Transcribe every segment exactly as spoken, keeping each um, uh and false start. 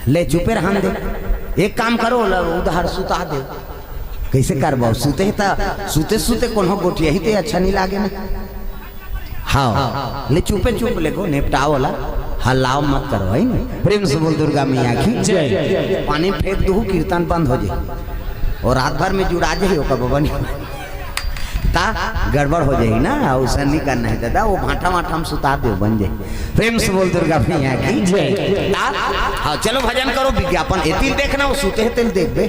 ले चुपे रहन दे। एक काम करो, ल-, उधार सुता दे। कैसे करबो? सुते त, सुते सुते कोनो गोठियाही ते अच्छा नहीं लागे ना। हाँ, ले चुपे चुप ले गो, निपटाओ ला, हल्लाओ मत करो, है ना? प्रेम से बोल दुर्गा मैया की जय। पानी फेंक दू, कीर्तन बंद हो जाए और रात भर में जुड़ा जाए ओकर बबन। ता गड़बड़ हो जाए ना, उसे नहीं करना है दादा, वो भाटा वाटा हम सुता दे बन जाए। प्रेम से बोल दुर्गा मैया की जय। ता, हाँ, चलो भजन करो, विज्ञापन एतिल देखना, वो सुते हैं तेल देख बे।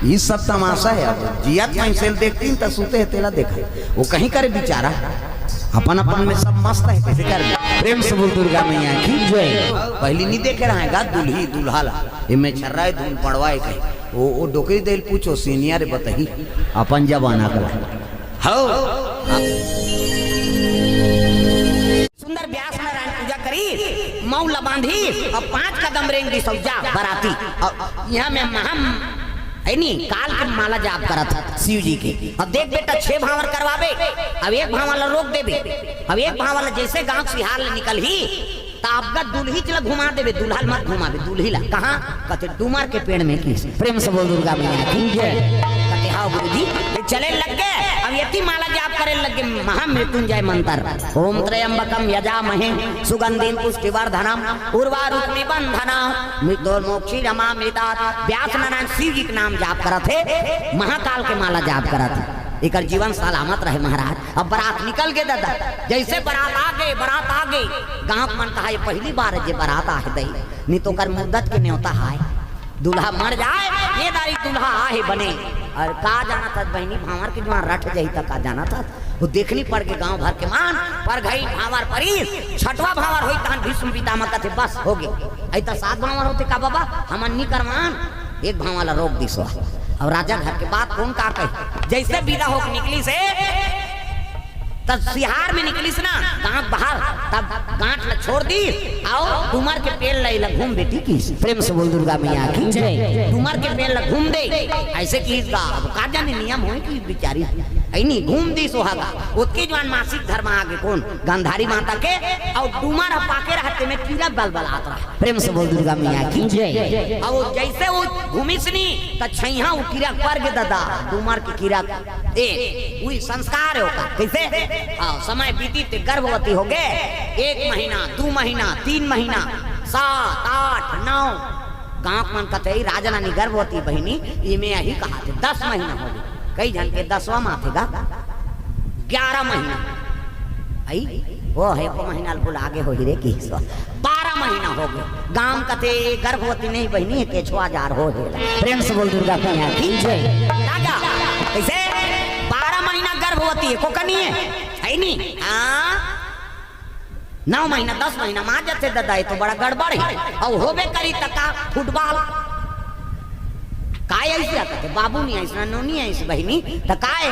ये सब तमाशा है। अब जियत पैसे देखती त सुते हैं तेला देखा, वो कहीं करे बेचारा, अपन अपन में सब मस्त है, कैसे कर दे। प्रेम से बोल दुर्गा मैया की जय। पहली नहीं देखे रहेगा दुल्ही दुल्हा ला, ये मैं छर्रा है धुन पड़वाए कहीं, वो, वो डोकरी देल पूछो सीनियर बताही अपन जमाना का। हो। सुंदर व्यास नारायण पूजा करी, मऊ ला बांधी, अब पांच कदम रेंग दी सौजा बराती। अब यहाँ में महम, है नी, काल के माला जाप करत हत शिव जी के। अब देख बेटा, छह भांवर करवाबे, अब एक भांवर ला रोक देबे, अब एक भांवर ला जैसे गांव सिहार ले निकल ही, त आपका दुल्ही चला घुमा देबे, दुल्हा ल मत घुमाबे, दुल्ही ला। कहाँ? कथे डूमर के पेड़ में की। प्रेम से बोल दुर्गा मैया की जय। कथे हाँ गुरु जी, ये चले लग गए। अब यति माला जाप करे लग गए, महामृत्युंजय मंत्र, ओम त्र्यंबकम यजामहे सुगंधिम पुष्टिवर्धनम उर्वारुकमिव बंधना मृत्योर्मोक्षीयमामृतात्। व्यास नारायण शिव जी के नाम जाप करत हे, महाकाल के माला जाप करत हे, एकर जीवन सलामत रहे महाराज। अब बरात निकल के दादा, जैसे बरात आ गए, बरात आ गए, गांव मन कहा ये पहली बार है जे बरात आहे दई, नहीं तो कर मुद्दत के न्योता हाय। दूल्हा मर जाए, ये दारी दूल्हा आहे बने। और का जाना था बहनी, भांवर के जुआन रट जाई त का जाना था। वो देखनी पड़ के गांव भर के मान, पर घई भांवर परीस, छठवा भांवर होई तहन भीष्म पितामह कथे बस हो गए। ऐ त सात भांवर होते का बाबा, हमन नी करवान, एक भांवर ला रोक दिस। और राजा घर के बात कौन का कहे, जैसे विदा होके निकली से तब सिहार में निकलिस ना, गांव बाहर, तब गांठ ला छोड़ दिस, अउ डूमर के पेड़ ला एला घूम बेटी किस। प्रेम से बोल दुर्गा मैया की जय। डूमर के पेड़ ला घूम दे, ऐसे किस गा। अब का जाने नियम होय कि बिचारी, ऐ नी घूम दिस ओहा गा। ओतके जुआन मासिक धर्म आगे कौन, गांधारी माता के, अउ डूमर ह पाके रहते में कीरा बलबलात रहा। प्रेम से बोल दुर्गा मैया की जय। अउ जैसे वो घूमिस नी, त छैहा वो कीरा पर गे दादा, डूमर के कीरा ए, उही संस्कार हे ओकर। कैसे? हाँ, समय बीती ते गर्भवती हो गए। एक महीना, दू महीना, तीन महीना, सात, आठ, नौ। गांव मन कथे, "ई राजरानी गर्भवती बहिनी, इमे यही कहा थे, दस महीना हो गए।" कई झन के दसवां माथे गा, ग्यारह महीना। आई, वो है, को महीना भुला गे होही रे, की सो। बारह महीना हो गए। गांव कथे, "गर्भवती नहीं बहिनी, के छुआ जार हो हे।" प्रेम से बोल दुर्गा मैया की जय। राजा, कैसे? बारह महीना गर्भवती है, को कनी है? है नहीं? हाँ? नौ महीना, दस महीना मा जथे दादा, ये तो बड़ा गड़बड़ है। अउ होबे करी त का फुटबॉल? काय ऐसे कथे, बाबू नहीं आइस ना, नोनी आइस बहिनी, त काय?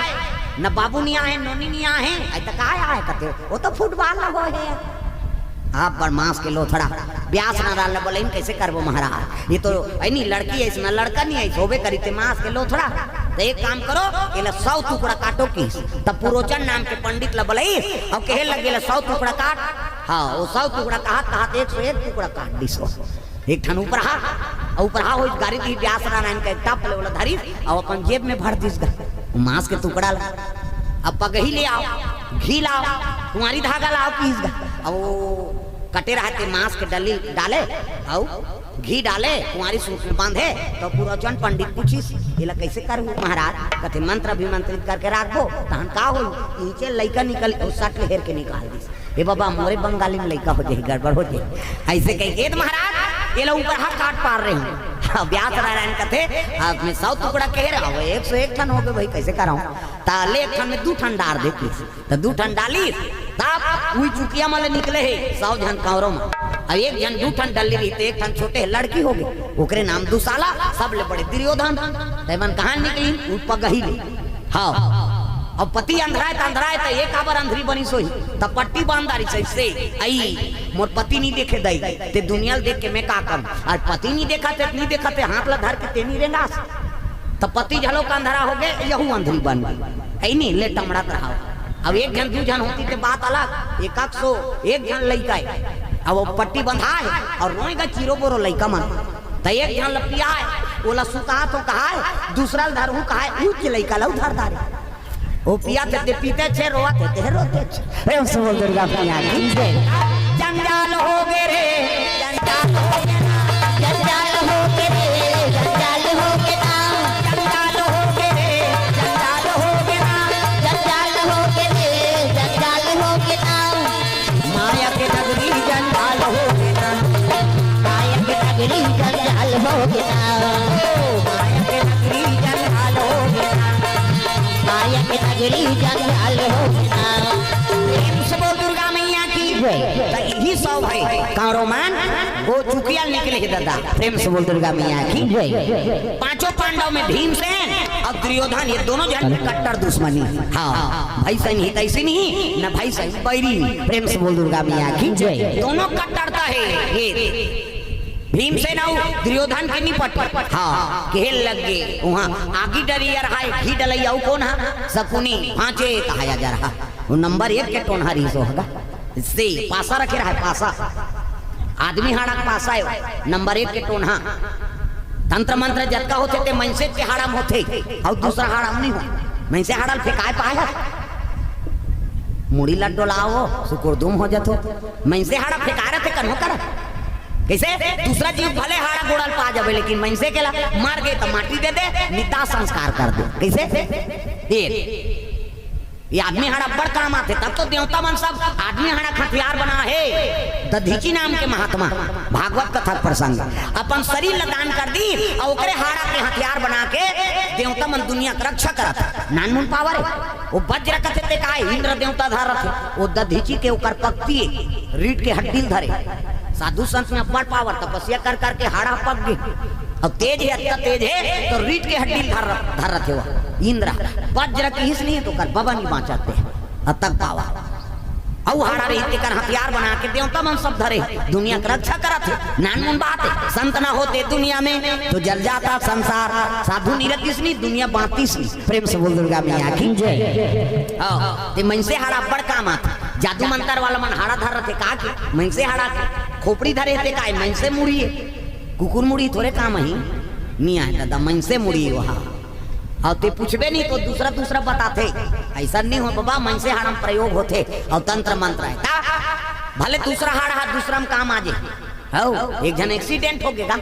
न बाबू नहीं आहे, नोनी नहीं आहे, ऐ त काय आहे कथे, वो तो फुटबॉल लगो है। आप बड़ मांस के लोथड़ा, ब्यास नारायण ल बोले, "कैसे करबो महाराज? ये तो ऐ नहीं लड़की आइस ना, लड़का नहीं आइस, होबे करी ते मांस के लोथड़ा। तो एक काम करो, एला सौ टुकड़ा काटो किस।" तब पुरोचन नाम के पंडित ल बोले, अउ कहे लगे, "एला सौ टुकड़ा काट।" हाँ, वो सौ टुकड़ा कहत कहत एक सौ एक टुकड़ा काट दिस। एक ठन उपरहा, अउ उपरहा होइस गारी दी ब्यास नारायण के टप ले ओला धरिस, अउ अपन जेब में भर दिस गा। मांस के टुकड़ा ला, अब पगही ले आओ, घी लाओ, कुंवारी धागा लाओ, पीस गा। अउ कटे रहते मांस के डली डाले, अउ घी डाले, कुंवारी सूत में बांधे, तो पुरोचन पंडित पूछिस, "एला कैसे करहु महाराज?" कथे, "मंत्र अभिमंत्रित करके राखबो, तहन का होई?" नीचे लइका निकल, अउ सट ले हेर के निकाल दिस। ए बाबा, मोरे बंगाली में लइका हो जाही, गड़बड़ हो जाही। ऐसे कह के, "महाराज, ये लो ऊपर हाथ काट पार रहे हूँ।" हाँ, ब्यास नारायण कथे, "आपने सौ टुकड़ा कह रहे हो, एक सौ एक ठन हो गए भाई, कैसे कराऊं?" ता ले एक ठन में दू ठन डार देती, तो दू ठन डाली, तब उही चुकिया में ले निकले है, सौ झन कांवरो में। अब एक झन दू ठन डल्ली रही, तो एक ठन छोटे लड़की हो गई, ओकरे नाम दुसाला, सब ले बड़े दुर्योधन। तैमन कहाँ निकली? उ पगही ले। हाँ। अब पति अंधराय त अंधराय त ये काबर अंधरी बनिस होही? त पट्टी बांध डारिस अइसे, "अई, मोर पति नी देखे दई, ते दुनिया ल देख के मैं का करूं? आज पति नी देखा ते, नी देखा ते, हाथ ला धर के ते नी रेंगास।" त पति घलो का अंधरा हो गे, यहू अंधरी बन गे। अई नी, ले टमड़त रहा। अब एक झन दू झन होती ते बात अलग, एक एक सौ, एक झन लइका हे। अब वो पट्टी बंधा हे अउ रोएगा चीरो बोरो लइका मन। त एक झन ल पियाय, ओला सुता तो कहाय, दूसरा ल धरहूं कहाय, उच लइका ल धर डारे। ओ पियाथे ते पीतेच हे, रोवथे ते रोतेच हे। प्रेम से बोल दुर्गा मैया की जय। जंजाल होगे रे, जंजाल होगे ना। जंजाल होगे रे, जंजाल होगे ना। जंजाल होगे रे, जंजाल होगे ना। जंजाल होगे रे, जंजाल होगे ना। माया के नगरी जंजाल होगे ना। माया के नगरी जंजाल होगे ना। ओ, माया के नगरी जंजाल होगे ना। माया के नगरी जंजाल होगे ना। प्रेम से बोल दुर्गा मैया की जय। त इही सौ भाई, कांवरो मन, ओ चुकिया निकले हे दादा। प्रेम से बोल दुर्गा मैया की जय। पांचों पांडव में भीमसेन अउ दुर्योधन, ये दोनों झन के कट्टर दुश्मनी। हां, भइसन हितैषी नहीं, न भइसन बैरी। प्रेम से बोल दुर्गा मैया की जय। दोनों कट्टरता हे ये। भीमसेन अउ दुर्योधन के निपट। हां, केहे लग गे। उहां आगी डरिया रहा हे, घी डलैया अउ कोन हा? सकुनी, पांचे कहाया जा रहा। ओ नंबर एक के टोनहा रहिस ओ ह गा। से पासा रखे रहा हे, पासा। आदमी हाड़ा के पासा हे, नंबर एक के टोनहा। तंत्र मंत्र जतका होथे ते मइनसे के हाड़ा म होथे, अउ दूसरा हाड़ा म नइ होय। मइनसे हाड़ा ल फेंकाय पाय हस? मुड़ी ल डोलाव, सुकुरदुम हो जथे। मइनसे हाड़ा फेंकाय रथे कन्हो करा। कइसे? दूसरा जीव भले हाड़ा गोड़ा ल पा जाबे, लेकिन मइनसे के ला मर गे त माटी दे दे, निता संस्कार कर दे। कइसे? ये ये आदमी हाड़ा अब्बड़ काम आथे, तब तो देवता मन सब आदमी हाड़ा के हथियार बना हे। दधीचि नाम के महात्मा, भागवत कथा के प्रसंग, अपन शरीर ल दान कर दीस अउ ओकरे हाड़ा के हथियार बना के देवता मन दुनिया के रक्षा करत हे। नानमुन पावर हे। ओ वज्र कथे ते काय, इंद्र देवता धरथे। ओ दधीचि के ओकर पक्ति हे, रीढ़ के हड्डी ल धरे। साधु संत में अब्बड़ पावर, तपस्या कर कर के हाड़ा पक गे। अउ तेज हे, अतका तेज हे, त रीढ़ के हड्डी ल धर, धर रथे ओ इंद्र। वज्र किहिस नहीं त ओकर बबा नइ बांचत हे। अतक पावर। अउ हाड़ा रहिस तेकर हथियार बना के देवता मन सब धरे, दुनिया के रक्षा करत हे। नानमुन बात हे, संत ना होते दुनिया में तो जल जाता संसार। साधु नइ रहितिस नहीं, दुनिया बांचतिस नहीं। प्रेम से बोल दुर्गा मैया की जय। हां, ते मइनसे हाड़ा अब्बड़ काम आथे। जादू मंतर वाला मन हाड़ा धर रथे का के? मइनसे हाड़ा के। खोपड़ी धरे हे ते काय? मइनसे मुड़ी हे। कुकुर मुड़ी थोरे काम आही, नइ आय दादा, मइनसे मुड़ी हे ओ हा। अउ ते पूछबे नहीं त दूसरा दूसरा बताथे। अइसन नइ होय बबा, मइनसे हाड़ा म प्रयोग होथे अउ तंत्र मंत्र हे। त भले दूसरा हाड़ा हा दूसरा म काम आ जाय। हव, एक झन accident हो गे गा,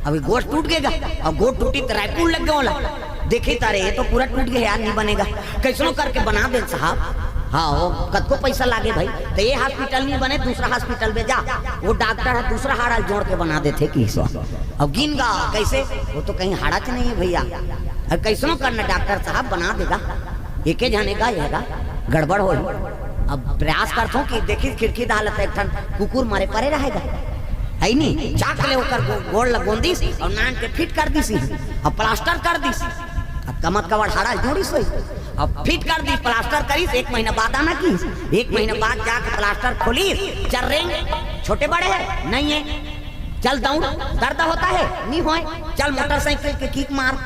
अब गोड़ टूट गे गा, अउ गोड़ टूटिस त रायपुर लग गे ओला। देखिस त अरे, ये तो पूरा टूट गे हे यार, नइ बने गा। कइसनो करके बना दे साहब। हां, ओ कतको पइसा लागे भाई, त ये hospital नइ बने, दूसरा hospital में जा, ओ डॉक्टर ह दूसरा हाड़ा ल जोड़ के बना देथे किहिस। अब गिन गा, कइसे? ओ तो कहीं हाड़ाच नइ हे भइया। अब कइसनो करना डॉक्टर साहब, बना दे गा। एके झन हे गा, ये गा, गड़बड़ होही। अब प्रयास करथंव कि देखिस खिड़की डाहर ले त एक ठन कुकुर मरे परे रहे गा। हे नहीं, चाक ले ओकर गो-, गोड़ ल गोंदिस अउ नान के fit कर दिस अउ plaster कर दिस। अब कमत कवड़ हाड़ा जोड़िस होही। अब fit कर दिस, plaster करिस, एक महीना बाद आना किहिस। एक महीना बाद जाके plaster खोलिस, चर्रेंग, छोटे बड़े हे, नइ हे। चल दौड़, दर्द होता है? नइ होय। चल मोटरसाइकिल के kick मार,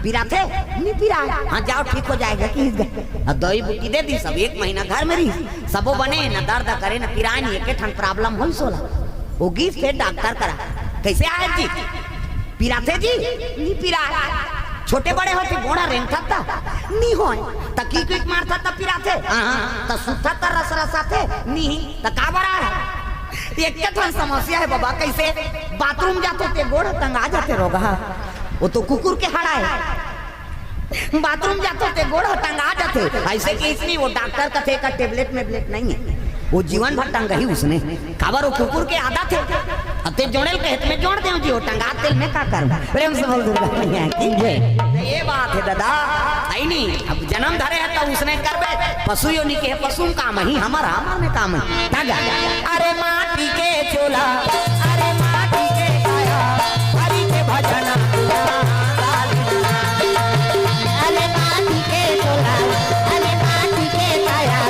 पिराथे? नइ पिराय। हां, जाव, ठीक हो जाय गा, किहिस गा। अब दवाई बूटी दे दिस, अब एक महीना घर में रहिस, सबो बने, न दर्द करे, न पिराय, न एके ठन problem होइस ओला। ओ गिस फेर डॉक्टर करा। कइसे आय जी? पिराथे जी? नइ पिराय। छोटे बड़े होथे गोड़ रेंगथस त? नइ होय। त kick विक मारथस त पिराथे? हां, हां। त सुतथस त रसरसाथे? नइ। त काबर आय? एके ठन समस्या हे बबा, कइसे? Bathroom जाथंव ते गोड़ टंगा जाथे रोगहा। ओ तो कुकुर के हाड़ा हे। Bathroom जाथंव ते गोड़ टंगा जाथे। अइसे किहिस नहीं, ओ डॉक्टर कथे का tablet मेबलेट नइ हे, ओ जीवन भर टंगही ओइसने। काबर ओ कुकुर के आदत हे। अब ते जोड़े ल कहे त मैं जोड़ देंव जी, ओ टंगा तेला मैं का करंव। प्रेम से बोल दुर्गा मैया की जय। ये बात हे दादा, हे नहीं, अब जनम धरे हस त ओइसने करबे। पशु योनि के हे, पशु म काम आही, हमर, हमर में काम आही। त गा, अरे माटी के चोला, अरे माटी के काया, हरि के भजन। अरे माटी के चोला, अरे माटी के काया,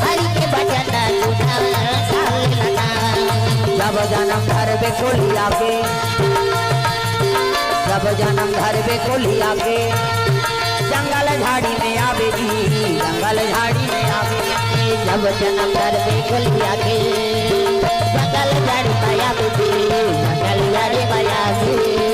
हरि के भजन। जब जनम धरबे कोलिया के, जब जनम धरबे कोलिया के, जंगल झाड़ी में आबे जी, जंगल झाड़ी में आबे। जब जनम धरबे कोलिया के, जंगल झाड़ी में आबे जी, जंगल झाड़ी में आबे।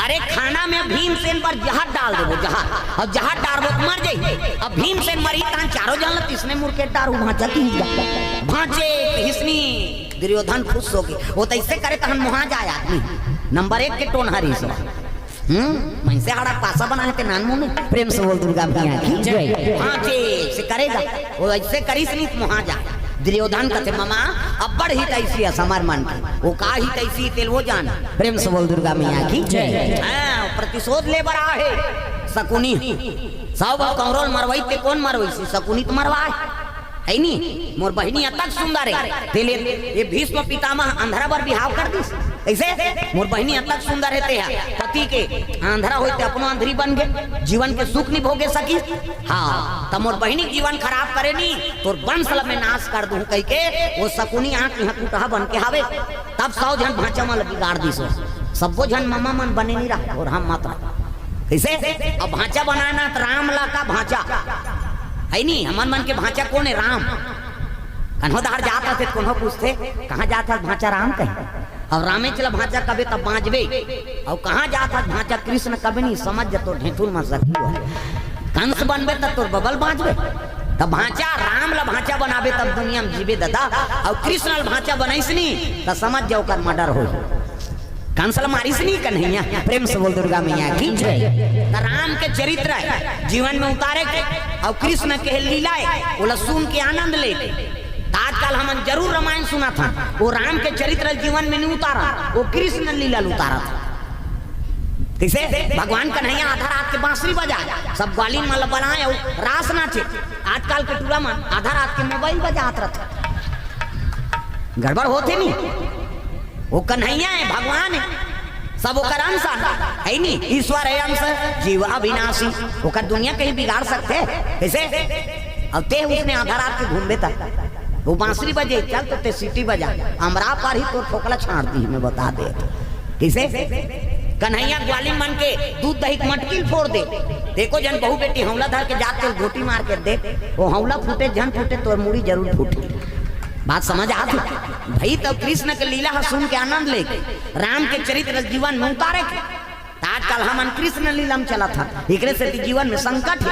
अरे, खाना में भीमसेन बर जहर डाल देबो, जहर। अउ जहर डारबो त मर जाही। अब भीमसेन मरही, तहां चारों झन ल तइसने मुरकेट डारहूं, भांचा की। भांचे किहिसनी, दुर्योधन खुश होगे। ओ त अइसे करे तहन मोहा जाय आदमी। नंबर एक के टोनहा रहिस। हम्म, मइनसे हाड़ा पासा बनाय हे ते नानमुन ए। प्रेम से बोल दुर्गा मैया की जय। भांचे से करे गा। ओ अइसे करिसनी त मोहा जाय। दुर्योधन कथे, "ममा, अब्बड़ हितैषी अस हमर मन के।" ओ का हितैषी तेला ओ जान। प्रेम से बोल दुर्गा मैया की जय। हां, प्रतिशोध ले बर आहे शकुनी। सौ कौरव ल मरवइस ते कोन मरवइस? शकुनी त मरवाय। हे नी? मोर बहिनी अतक सुंदर हे। तेला ए भीष्म पितामह अंधरा बर बिहाव कर दिस। कइसे? मोर बहिनी अतक सुंदर हे, तेहा पति के अंधरा होय ते अपनो अंधरी बन गे, जीवन के सुख नइ भोगे सकिस। हां, त मोर बहिनी के जीवन खराब करे नी, तोर वंश ल मैं नाश कर दूं कहिके ओ शकुनी आंख इहां कुटहा बन के हावे। तब सौ झन भांचा मन ल बिगाड़ दिस ओ। सब्बो झन ममा मन बने नइ रहय अउ हम मात्र। कइसे? अब भांचा बनाना त राम ला का भांचा? हे नी, हमन मन के भांचा कोन हे? राम। कन्हो डहर जात हस ते कोनो पूछथे, "कहां जात हस भांचा राम?" कही। अब रामेच ला भांचा कबे तब बांचबे। अउ कहां जात हस भांचा कृष्ण कबे नी, समझ जा तोर ढेंठुल म सखी हो। कंस बनबे त तोर बबल बांचबे। त भांचा, राम ला भांचा बनाबे तब दुनिया म जीबे ददा। अउ कृष्ण ला भांचा बनाइस नी, त समझ जा ओकर मर्डर होही। कंस ल मारिस नी कन्हैया, प्रेम से बोल दुर्गा मैया की जय। त राम के चरित्र हे जीवन में उतारे के, अउ कृष्ण के लीला हे, ओला सुन के आनंद ले के। त आजकल हमन जरूर रामायण सुनत हन, ओ राम के चरित्र ल जीवन में नइ उतारन, ओ कृष्ण लीला ल उतारत हन। कइसे? भगवान कन्हैया आधा रात के बांसुरी बजाय, सब ग्वालिन मन ल बलाय अउ रास नाचे। आजकल के टूरा मन आधा रात के मोबाइल बजात रथे। गड़बड़ होथे नी? ओ कन्हैया हे, भगवान हे, सब ओकर अंश आय, हे नी? ईश्वर हे अंश, जीव अविनाशी। ओकर दुनिया कहीं बिगाड़ सकथे? कइसे? अब ते उसने आधा रात के घूमबे त ओ बांसुरी बजे, चल तो ते सीटी बजा, अमरा पारही तोर फोकला छांड़ दिही, मैं बता देत हंव। कइसे? कन्हैया ग्वालिन मन के दूध दही के मटकी ल फोर दे। त एको झन बहू बेटी हौला धर के जात तेला घोटी मार के देख, ओ हौला फूटे झन फूटे, तोर मुड़ी जरूर फूटही। बात समझ आत हे? भई, त कृष्ण के लीला ह सुन के आनंद ले के, राम के चरित्र ल जीवन में उतारे के, त आजकल हमन कृष्ण लीला म चलत हन, एकरे सेती जीवन में संकट हे।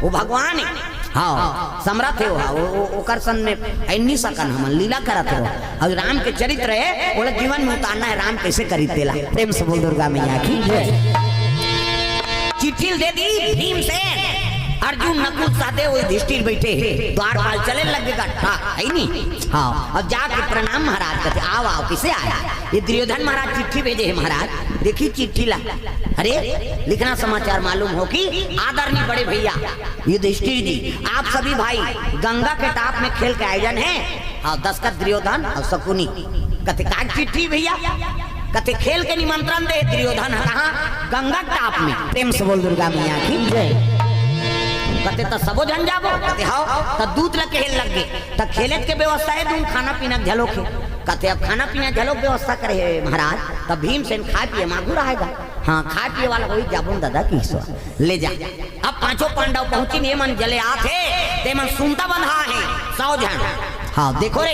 ओ भगवान हे, हां, समरथ हे, ओ, ओ, ओकर सन में अइ नइ सकन हमन, लीला करत हे। अउ राम के चरित्र हे, ओला जीवन में उतारना हे, राम कइसे करिस तेला। प्रेम से बोल दुर्गा मैया की जय। चिट्ठी ल दे दिस भीमसेन, अर्जुन, नकुल, सहदेव, युधिष्ठिर बइठे हे, द्वारपाल चले लगे गट्ठा, हे नी? हां, अब जाके प्रणाम महाराज कथे, "आव, आव, कइसे आय?" ये दुर्योधन महाराज चिट्ठी भेजे हे महाराज, देखिस चिट्ठी ला। अरे, लिखना समाचार मालूम हो कि आदरणीय बड़े भइया युधिष्ठिर जी, आप सभी भाई गंगा के टाप में खेल के आए जन हे। हां, दस्तखत दुर्योधन अउ शकुनी। कथे, "का चिट्ठी भइया?" कथे, "खेल के निमंत्रण दे दुर्योधन ह।" कहां? गंगा के टाप में। प्रेम से बोल दुर्गा मैया की जय। कथे, "त सबो झन जाबो?" कथे, "हां।" त दूत ल कहे लग गे, "त खेले के व्यवस्था हे, दून खाना पीना के घलोक हे।" कथे, "अब खाना पीना घलोक व्यवस्था करे हे महाराज, त भीमसेन खाय पिये म आघू रहे गा।" "हां, खाय पिये वाला होही, जाबो न ददा," कहिस ओ। ले जा। अब पांचों पांडव पहुंचिन, ए मन जले आत हे, ते मन सुनता बंधा हे, सौ झन। हां, देखो रे,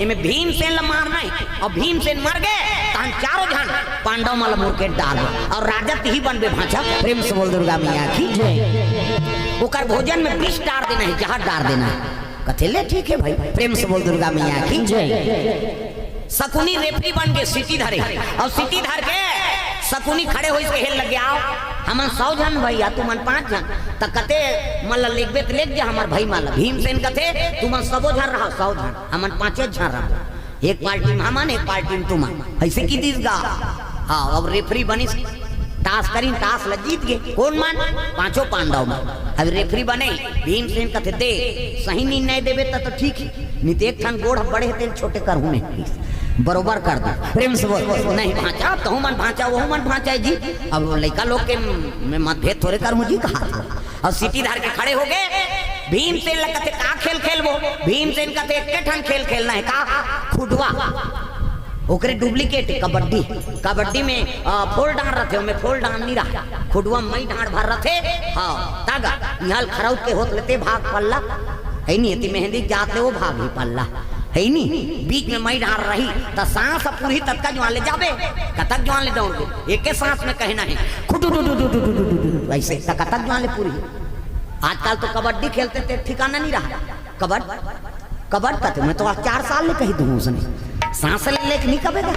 एमे भीमसेन ल मारना हे, अउ भीमसेन मर गे, तहन चारों झन पांडव मन ल मुरकेट डारबो, अउ राजा तिही बनबे भांचा। प्रेम से बोल दुर्गा मैया की जय। ओकर भोजन में विष डार देना हे, जहर डार देना हे। कथे, "ले ठीक हे भई।" प्रेम से बोल दुर्गा मैया की जय। शकुनी रेफरी बन के सीटी धरे, अउ सीटी धर के शकुनी खड़े होइस, कहे लगे, "आव, हमन सौ झन भइया, तुमन पांच झन।" त कथे, "मन ल लेगबे त लेग जा हमर भई मन ल।" भीमसेन कथे, "तुमन सबो झन रहव, सौ झन, हमन पांचे झन रहबो।" एक पार्टी में हमन, एक पार्टी में तुमन, अइसे कहि दिस गा। हां, अब रेफरी बनिस, तास करिन, तास ल जीत गे। कोन मन? पांचों पांडव मन। अब रेफरी बने, भीमसेन कथे, "दे, सही निर्णय देबे त तो ठीक हे, नइ ते एक ठन गोड़ बड़े हे, तेला छोटे करहूं मैं, बरोबर कर दूं।" प्रेम से बोल, "नहीं भांचा, तहू मन भांचा, वहू मन भांचा हे जी।" अब लइका लोग के में मतभेद थोरे करहूं जी, कहा। अउ सीटी धर के खड़े हो गे। भीमसेन ल कथे, "का खेल खेलबो?" भीमसेन कथे, "एके ठन खेल खेलना हे।" "का?" "खुडवा।" ओकरे डुप्लीकेट कबड्डी। कबड्डी में, अ, फोर डांड़ रथे, ओमे फोर डांड़ नइ रहय। खुडवा मई डांड़ भर रथे। हां, तग इहां ल खरउत के होत लेते भाग पल्ला। हे नी, एती मेहंदी जात ले ओ भाग ही पल्ला। हे नी, बीच में मई डार रही, त सांस ह पूरही ततका जुआन ले जाबे, कतक जुआन ले दौड़बे, एके सांस में कहना हे, खुटू डू डू डू डू डू डू डू डू, ऐसे त कतक जुआन ले पूरही। आजकल तो कबड्डी खेलते थे, ठिकाना नहीं रहा। कबड्ड, कबड्ड कथे, मैं तो आज चार साल ले कही दूँ उसने, सांस ले लेके नहीं कबेगा।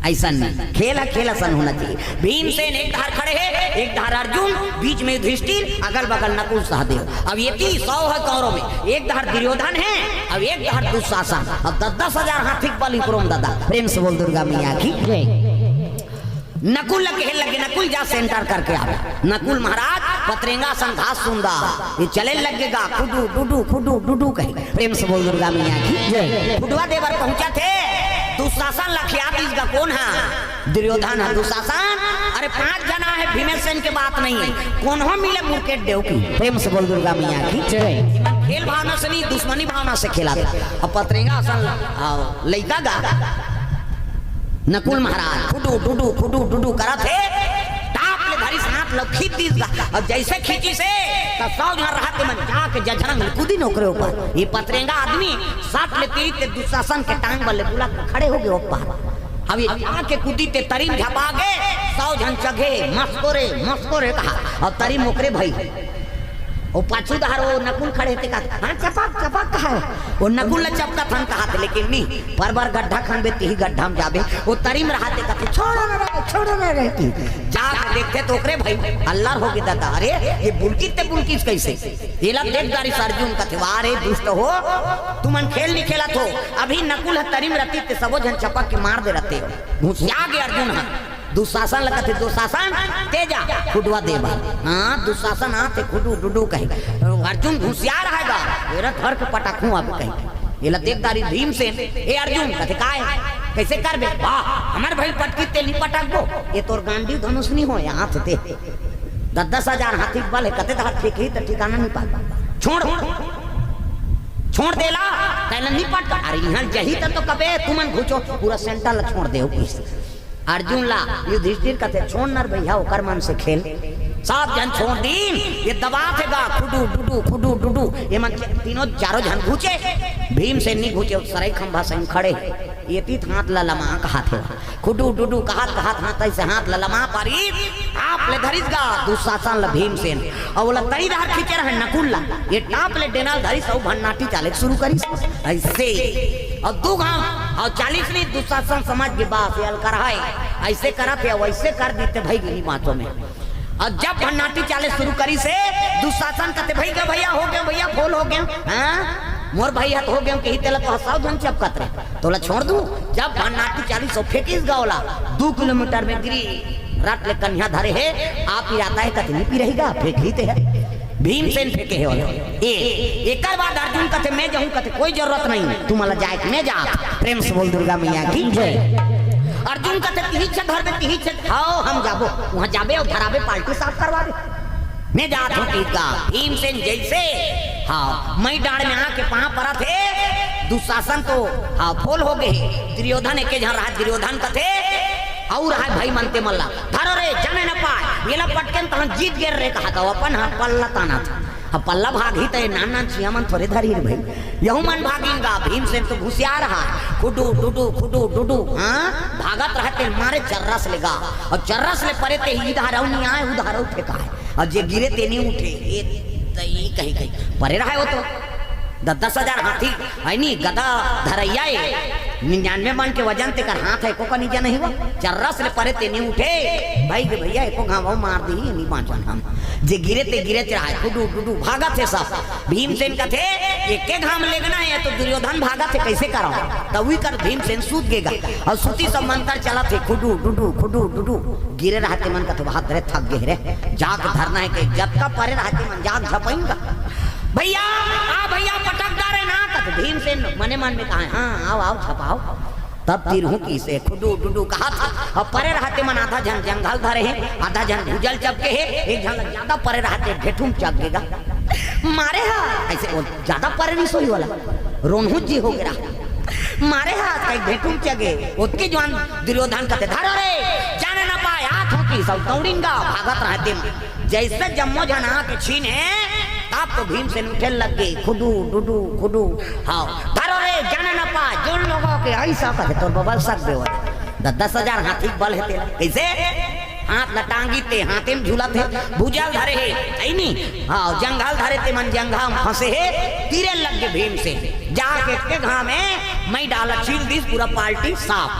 ऐसा नहीं, खेल ह खेल असन होना चाहिए। भीमसेन एक धार खड़े हे, एक धार अर्जुन, बीच में युधिष्ठिर, अगल बगल नकुल सहदेव। अब ये तीन सौ हे कौरव में, एक धार दुर्योधन हे, अब एक धार दुशासन। अब दस दस हजार हाथी के बल इकरोम दादा। प्रेम से बोल दुर्गा मैया की। नकुल ल कहे लगे, नकुल जा सेंटर करके आवे। नकुल महाराज पतरेंगा असन घास सूंधा, ये चले लगे गा, खुडू डुडू खुडू डुडू कहे। प्रेम से बोल दुर्गा मैया की। खुडवा दे बर पहुंचथे, दुशासन ल खिया दीस गा। कोन हा? दुर्योधन हा। दुशासन, अरे पांच जना हे, भीमसेन के बात नहीं हे, कोनो मिले मुकेट देव की। प्रेम से बोल दुर्गा मैया की। खेल भावना से नहीं, दुश्मनी भावना से खेला था। अब पतरेंगा असन लइका गा, नकुल महाराज खुडू डुडू खुडू डुडू करत हे, टाप ले धरिस हाथ ल खींच दीस गा। अब जैसे खींचिस हे, त सौ झन रहत मन जाके जझरंग ले कूदिन ओकरे ऊपर। ये पतरेंगा आदमी सट ले तीर ते दुशासन के टांग बल ले बुला के खड़े हो गे ऊपर। अब ये जाके कूदी ते तरिम झपा गे, सौ झन चघे, मस्कोरे मस्कोरे कहा। अब तरिम ओकरे भई। ओ पाछू डहर ओ नकुल खड़े हे ते कहा, हाँ, चपक, चपक कहा। ओ नकुल ल चपकत हन कहा थे, लेकिन नहीं, परबर गड्ढा खनबे, तिही गड्ढा में जाबे। ओ तरिम रहा ते कहा थे, छोड़ो ना रे, छोड़ो ना रे की। जाके देखथे त ओकरे भई अल्लर हो गे दादा, अरे, ये बुलकिस ते बुलकिस कैसे? एला देख डारिस अर्जुन कथे, वाह रे दुष्ट हो, तुमन खेल नहीं खेलत हो। अभी नकुल ह तरिम रहती ते सबो झन चपक के मार दे रहते हो। घुसिया गे अर्जुन ह। दुशासन ल कथे, दुशासन, ते जा, खुडवा दे बर। हाँ, दुशासन आथे, खुडू डुडू कहे। अर्जुन घुसियार हे गा, एला धर के पटकहूं अब कहे। एला देख डारिस भीमसेन, ए अर्जुन, कथे, काय? कैसे करबे? वाह, हमर भई पटकी ते नहीं पटकबो, ये तोर गांडीव धनुष नहीं हो, हाथ ते। दस दस हजार हाथी के बल हे, कते तक फेंकही त ठिकाना नहीं पाबे। छोड़, छोड़ दे ला, तेला नहीं पटक। अरे इहाँ जही त तो कबे तुमन घुचो, पूरा सेंटर ल छोड़ दे हो। अर्जुन ला युधिष्ठिर कथे, छोड़ न रे भैया, ओकर मन से खेल। सब झन छोड़ दीन, ये दबाथे गा, खुडू डुडू खुडू डुडू। ये मन तीनों चारों झन घुचे। भीमसेन नहीं घुचे, सरई खंभा सही खड़े हे। ये तीत हाथ ला लमा कहाथे, खुडू डुडू कहत कहत हाथ ऐसे हाथ ल लमा पारिस, टाप ले धरिस गा दुशासन ल भीमसेन। अउ ओला तरी डहर खींचे रहे नकुल ला, ये टाप ले डेना ल धरिस अउ भन्नाटी चाले के शुरू करिस। ऐसे अउ दू घांव अउ चालिस नहीं, दुशासन समझ गे बस ये अलकर हे, ऐसे करत हे, वैसे कर दीते भई गिनी बातों में। अउ जब भन्नाटी चाले शुरू करिस हे, दुशासन कथे, भई गे भैया, हो गे भैया, फोल हो गे, हाँ? मोर भई हत हो गे, कही तेला तो सौ झन चपकत रहे, तोला छोड़ दूं? जब भन्नाटी चालिस अउ फेंकिस गा ओला, दू किलोमीटर में गिरी, रट ले कन्हा धरे हे, आप पिराता हे, कतनी पिरही गा, फेंकही ते हे। भीमसेन फेंके हे ओला। ए, एकर बाद अर्जुन कथे, मैं जाहूं, कथे, कोई जरूरत नहीं, तुमन ला जाए के, मैं जात। प्रेम से बोल दुर्गा मैया की जय। अर्जुन कथे, तिही छे धरबे, तिही छे, हाँ, हम जाबो, उहाँ जाबे अउ धराबे, पार्टी साफ करवाबे। मैं जात हूँ, ठीक गा। भीमसेन जैसे, हाँ, मई डांड़ में आके पाँव परत हे, दुशासन तो, हाँ, फोल हो गे हे। दुर्योधन एके झन रहा, दुर्योधन कथे, अउ रहा भई मन ते मन ला, धरो रे, जाने न पाए, एला पटकेन तहन जीत गे रे, कहा तो अपन ह पल्ला तानत हे। अब पल्ला भागही त ये नान नान चिया मन थोरे धरही रे भई, यहू मन भागिन गा। भीमसेन तो घुसियार रहा, खुडू डुडू खुडू डुडू, हाँ, भागत रहा ते मारे चर्रस ले गा, अउ चर्रस ले परे ते इधर अउ नहीं आए, उधर अउ फेंकाए। अउ जे गिरे ते नहीं उठे, ए तई कहीं कहीं परे रहे हो तो। दस दस हजार हाथी, है नी, गदा धरैया ए, निन्यानवे मन के वजन तेकर हाथ हे, एको कनी जन नहीं हुआ। चर्रस ले परे ते नहीं उठे, भई गे भैया, एको घाव मार दी, नहीं बाँचन हम। जे गिरे ते गिरे रहा हे, खुडू डुडू भागत हे सब। भीमसेन कथे, एके घाम लेगना हे, तो दुर्योधन भागत हे, कैसे करव? तब उही कर भीमसेन सूत गे गा। अउ सूती सब मंतर चलत हे, खुडू डुडू, खुडू डुडू। गिरे रहा ते मन कथे, "बहुत रे, थक गे रे, जाके धरना हे के, जतका परे रहा ते मन जाके झपइन गा।" "भैया, आ भैया, पटक डारे ना," कथे भीमसेन मने मन में कहा, "हाँ, आओ, आओ, झपाओ।" तब तिरहू कइसे खुडू डुडू कहत हे, अउ परे रहा ते मन आधा झन जंघा ल धरे हे, आधा झन भुजा ल चपके हे, एक झन ल ज्यादा परे रहा ते भेठू म चघ गे गा। मारे हा, ऐसे वो ज्यादा परे नहीं सोई वाला, रोनहू जी हो गे रहा। मारे हा, कहीं भेठू म चघे, ओतके जुआन दुर्योधन कथे, "धरो रे, जाने न पाए, आत हो कि सब दौड़िन गा, भागत रहा ते मन।" जैसे जम्मो झन आके छीने, तब तो भीमसेन उठे लग गे, खुडू, डुडू, खुडू, हाँ, "धरो रे, के ऐसा कथे तोर बबल सक बेवत। द-, दस हजार हाथी के बल हे तेला। कइसे? हाथ ल टांगी ते हाथे में झूलत हे, भुजा ल धरे हे, अइनी? हाँ, जंघा ल धरे ते मन जंघा में फंसे हे, तीरे लग गे भीमसेन। जाके के घाव में मई डाला छील दिस पूरा पार्टी साफ।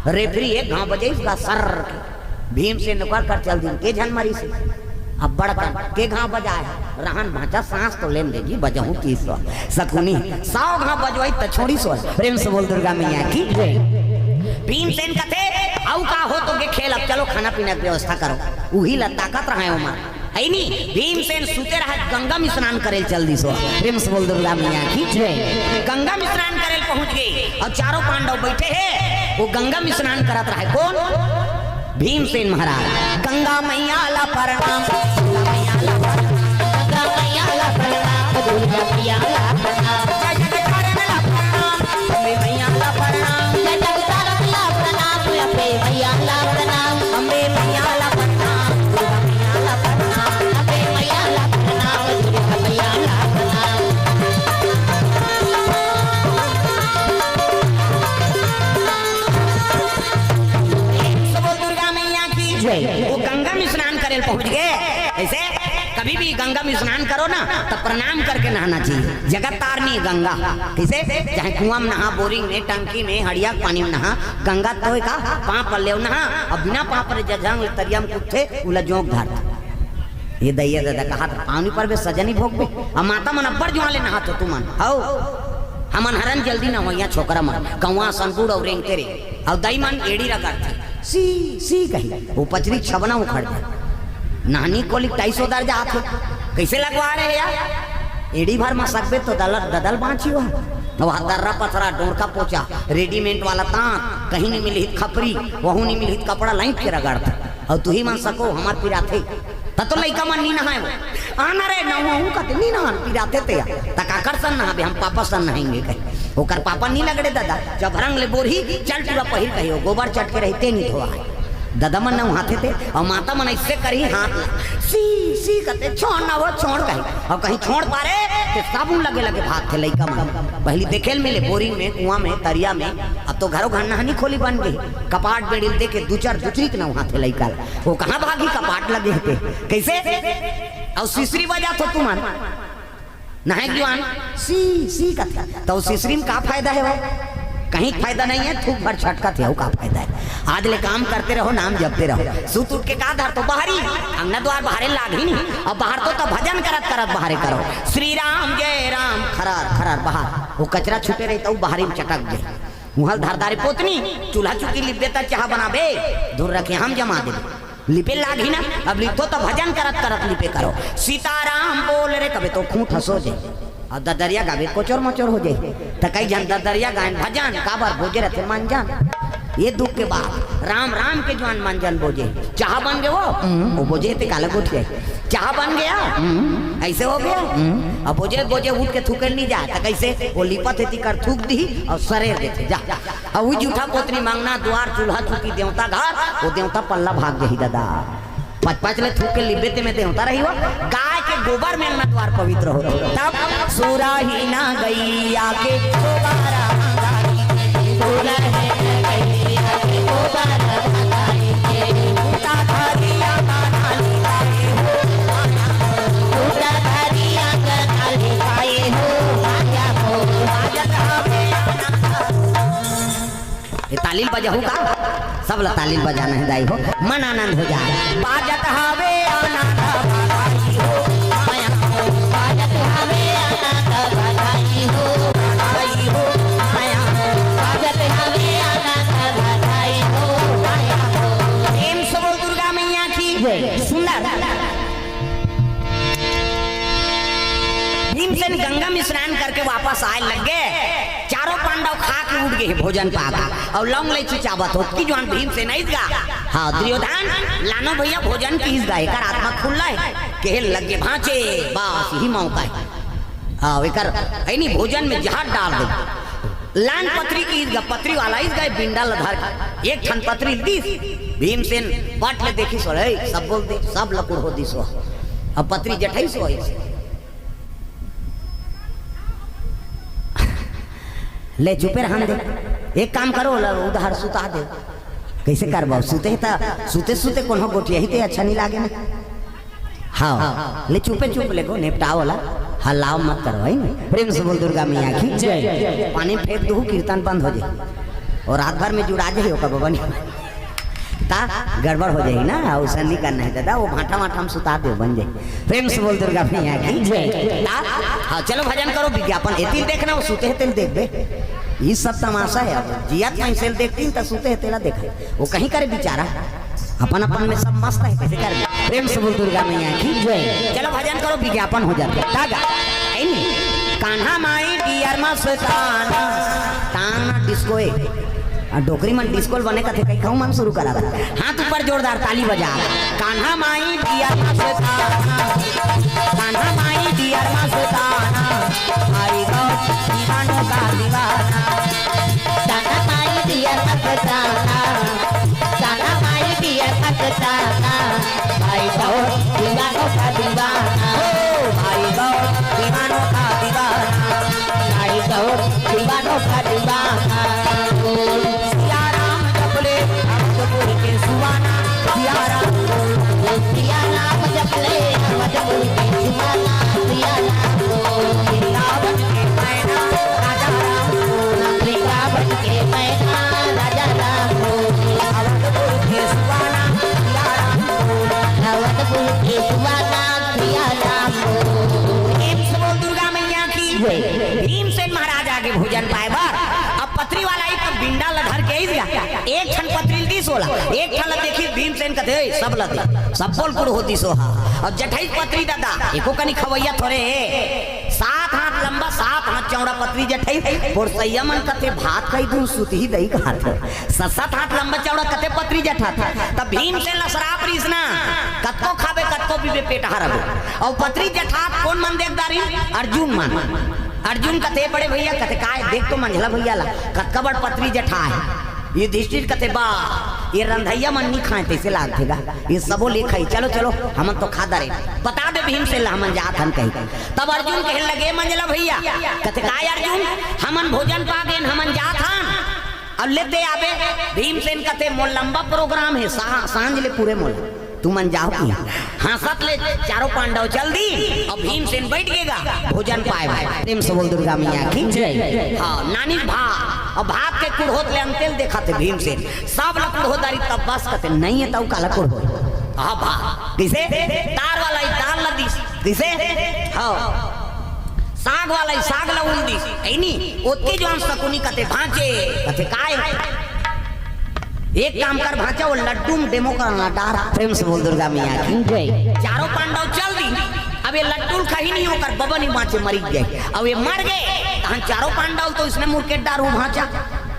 रेफरी एक घाव बजाइस गा सर्र के। भीमसेन ओकर कर चल दिन, के झन मरिस हे। अब्बड़ कन के घाव बजाए हे, रहन भांचा सांस तो लेन दे जी, बजहूं तीस सौ। सकुनी, सौ घाव बजवाई त छोड़िस हो। प्रेम से बोल दुर्गा मैया की जय। भीमसेन कथे, "अउ का हो तो के खेल, अब चलो खाना पीना के व्यवस्था करो।" उही ला ताकत रहे ओमा। अइनी, भीमसेन सुते रहे, गंगा में स्नान करे ल चल दिस हो। प्रेम से बोल दुर्गा मैया की जय। गंगा में स्नान करे ल पहुंच गे अउ चारों पांडव बइठे हे, वो गंगा में स्नान करत रहे। कोन? भीमसेन महाराज। गंगा मैया ला प्रणाम, गंगा मैया ला प्रणाम, गंगा मैया ला प्रणाम, दुर्गा मैया ला प्रणाम, जय जय करन ला प्रणाम, अम्बे मैया ला प्रणाम, जय जगतारन ला प्रणाम, अम्बे मैया ला प्रणाम, अम्बे मैया ला प्रणाम, दुर्गा मैया ला प्रणाम, अम्बे मैया ला प्रणाम, दुर्गा मैया ला प्रणाम। तो बोल दुर्गा मैया की जय। वो गंगा में स्नान करे ल पहुंच गे। ऐसे कभी भी गंगा में स्नान करो ना, तो प्रणाम करके नहाना चाहिए। जगत तारनी गंगा, किसे? चाहे कुआं में नहा, बोरिंग में, टंकी में, हड़िया के पानी में नहा, गंगा तो का पांव पल्ले नहा, अउ बिना पांव पल्ले जजंग तरिया में कूदथे, उला जोंक धर। ये दइया दादा कहा था, "पानी पर बे सजनी भोग बे।" अब माता मन अब्बड़ जुआं ले नहात हो तुमन, हौ? हमन हरन जल्दी नहवइया छोकरा मन, कौआ सन बूढ़ अउ रेंगते रे, अउ दई मन एड़ी रगड़थे, "सी, सी" कही, वो पचरी छबना उखड़ दे। नहनी कोली ढाई सौ दर जात हे, कइसे लगवा रहे यार? एड़ी भर म सकबे तो दलर, ददल बांची हो। अब हा दर्रा पथरा, डोरका पोचा, रेडीमेड वाला तांत, कहीं नहीं मिलही त खपरी, वहू नहीं मिलही त कपड़ा लाइट के रगड़थे। अउ तुही मन सको, हमर पिराथे। त तो लइका मन नी नहाय वो। आना रे, नहाहूं कथे, नी नहान, पिराथे ते या। त काकर सन नहाबे, हम पापा सन नहाएंगे कहे। ओकर पापा नी लगड़े दादा, जब रंग ले बोरही, चल टूरा पहिर कहियो, गोबर चट के रहिते नी धोआ। दादा मन नहाथे ते, अउ माता मन अइसे करही हाथ ला। सी, सी कथे, "छोड़ ना वो, छोड़" कही। अउ कहीं छोड़ पारे, ते साबुन लगे लगे भागथे लइका मन। पहिली देखे ल मिले, बोरिंग में, कुआं में, तरिया में, अब तो घरो घर नहनी खोली बन गई। कपाट बेड़ी ल देके दू चार दुचरी के नहाथे लइका ला। वो कहाँ भागी, कपाट लगे हे ते। कइसे? अउ सिसरी बजात हो तुमन। नहाय जुआन, सी, सी कथे। त सिसरी में का फायदा हे वो? कहीं फायदा नहीं है, थूक भर छटकत हे, वो का फायदा है? आज ले काम करते रहो, नाम जपते रहो। सुत उठ के का धर तो बाहरी, अंगना द्वार बाहरे लागही नहीं। अब बाहर तो, तो भजन करत करत बाहरे करो। श्री राम जय राम, खरार, खरार बाहर। वो कचरा छूटे रही त बाहरी में चटक गए। मुहल धारदारी पोतनी, चूल्हा चुकी लिपबे त चाह बनाबे, दूर रखे हम जमा देबे। लिपे लागही ना, अब लिपथो त भजन करत करत लिपे करो। सीताराम बोल रे, कबे तो खूंट हंसो जे। अउ ददरिया गाबे कोचोर मोचोर हो जे। त कई झन ददरिया गायन भजन, काबर बोजे रथे मंजन। ये दुख के बात, राम राम के जुआन मंजन बोजे। चाह बन गए वो, हम्म, वो बोजे ते काला गोठिया। चाह बन गया, हम्म, ऐसे हो गया। हम्म। अब बोजे बोजे उठ के थूके नहीं जाए, त कैसे? वो लिपत हे तिकर थूक दी अउ सरेर देथे, जा। अउ वो जूठा पोतनी मंगना द्वार चूल्हा चुकी देवता घर, वो देवता पल्ला भाग जाही दादा। पच पच ले थूक के लिबे ते में देवता रही हो, गाय के गोबर में अंगना द्वार पवित्र हो। तब सुराही ना गैया के गोबारा मंगाई के, सुराही ना गैया के गोबारा मंगाई के, भूता धरिया माना लिखाए हो, भूता धरिया माना लिखाए हो, आया हो, आया हो। ये ताली ल बजाहू का? सब ला ताली ल बजाना हे दाई हो, मन आनंद हो जाए। बाजत हवे आनंद बधाई हो, माया हो। बाजत हवे आनंद बधाई हो, बधाई हो, माया हो। बाजत हवे आनंद बधाई हो, माया हो। प्रेम से बोल दुर्गा मैया की जय। सुंदर। भीमसेन गंगा में स्नान करके वापस आए लग गए। चारों पांडव खा के उठ गए हैं भोजन पाके, अउ लौंग इलायची चाबत हो कि जुआन भीमसेन आइस गा। हाँ, दुर्योधन, लानो भैया भोजन किहिस गा, एकर आत्मा खुल्ला हे। कहे लगे भांचे, बस यही मौका हे। हाँ, एकर, ऐनी भोजन में जहर डाल दे। लान पतरी किहिस गा, पतरी वाला आइस गा, बिंडा ल धर के। एक ठन पतरी दिस, भीमसेन पट ले देखिस हो, "ए, सब बोल दे, सब लकुड़ हो दिस हो।" अब पतरी जठइस हो, ले चुपे रहन दे। एक काम करो, ओला उधार सुता दे। कइसे करबो? सुते त, सुते सुते कोनो गोठियाही ते अच्छा नहीं लागे ना। हाँ, ले चुपे चुप ले गो, निपटाओ ला। हल्लाओ मत करो, है नी? प्रेम से बोल दुर्गा मैया की जय। पानी फेंक दू, कीर्तन बंद हो जाए और रात भर में जुड़ा जाए ओकर बबन। ता गड़बड़ हो जाए ना, उसे नहीं करना है दादा, वो भाटा वाटा हम सुता दे बन जाए। प्रेम से बोल दुर्गा मैया की जय। ता, हाँ, चलो भजन करो, विज्ञापन एतिल देखना, वो सुते हैं तेल देख बे। ये सब तमाशा है, अब जियत में सेल देखती त सुते हैं तेला देखा, वो कहीं करे बेचारा। अपन अपन में सब मस्त है, कैसे कर ले? प्रेम से बोल दुर्गा मैया की जय। चलो भजन करो, विज्ञापन हो जाता है। दादा, ऐ नहीं। कान्हा माई डियर मस्ताना, ताना डिस्को ए। आ डोकरी मन डिस्को बने कथे, कहीं कहूँ मन शुरू करा था। हाथ ऊपर जोरदार ताली बजा। कान्हा माई डियर मस्ताना, कान्हा माई डियर मस्ताना, आई गो दीवानों का दीवाना। कान्हा माई डियर मस्ताना, कान्हा माई डियर मस्ताना, भाई गौर दीवानों का दीवाना। ओ भाई गौर दीवानों का दीवाना। भाई गौर दीवानों का दीवाना। सिया राम जपले अवधपुर के सुवाना। सिया राम, सिया राम जपले अवधपुर के सुवाना। सिया राम, वृंदावन के मैना राजा राम। वृंदावन के मैना राजा राम। अवधपुर के सुवाना सिया राम। अवधपुर के सुवाना सिया राम। प्रेम से बोल दुर्गा मैया की जय। भीमसेन महाराज आगे भोजन पाए बर अब पत्री वाला ही तो बिंडा ल धर के आई दिया। एक ठन पत्री ल दीस ओला, एक ठन ल देखी भीमसेन कथे, "ए, सब ल दे, सब बोल कुड़ हो दीस ओहा।" और जठई पत्री दादा, एको कनी खवैया थोरे हे। सात हाथ लंबा, सात हाथ चौड़ा पतरी जठई। पोरसैया मन कथे, "भात खाई दूं, सुतही दई खात।" सात, सात हाथ लंबा चौड़ा कथे पतरी जठात। तब भीमसेन ला सराप रिहिस ना, "कतको खाबे, कतको पीबे, पेट हरबे।" अउ पतरी जठात कोन मन देख डारिन? अर्जुन मन। अर्जुन कथे, "बड़े भैया," कथे, "काय?" देख तो मंझला भैया ला, कतका बड़ पतरी जठा हे। युधिष्ठिर कथे, "बा, ये रंधैया मन नी खाए, तइसे लागथे गा, ये सबो ले खाई, चलो, चलो, हमन तो खा डरे, बता दे भीमसेन ला, हमन जात हन," कही। तब अर्जुन कहे लगे, "मंझला भैया," कथे, "काय अर्जुन, हमन भोजन पा गेन, हमन जात हन, अब लेते आबे।" भीमसेन कथे, "मोर लंबा program हे, सा-, सांझ ले पूरे मोला।" तुमन जाओ कि? हाँसत ले चारों पांडव चल दी, अउ भीमसेन बइठ गे गा भोजन पाए बर। प्रेम से बोल दुर्गा मैया की जय। हाँ, नानी भात, अउ भात के कुड़होत ले अंते ल देखथे भीमसेन, सब ल कुड़हो डारिस तब बस कथे, "नइ हे तउ काला कुड़हो?" हाँ भात, कइसे? दार वाला ही दार ल दीस, कइसे? हाँ, साग वाला ही साग ल उल दीस, ऐ नी? ओतके जोन सकुनी कथे, "भांचे," कथे, "काय?" एक काम कर भांचा, वो लड्डू म demo करना डार। प्रेम से बोल दुर्गा मैया की जय। चारों पांडव चल दी। अब ये लड्डू ल खही नहीं, ओकर बबा नहीं बांचे, मरी गए। अब ये मर गए, तहन चारों पांडव तो इसने मुरकेट डार हो भांचा।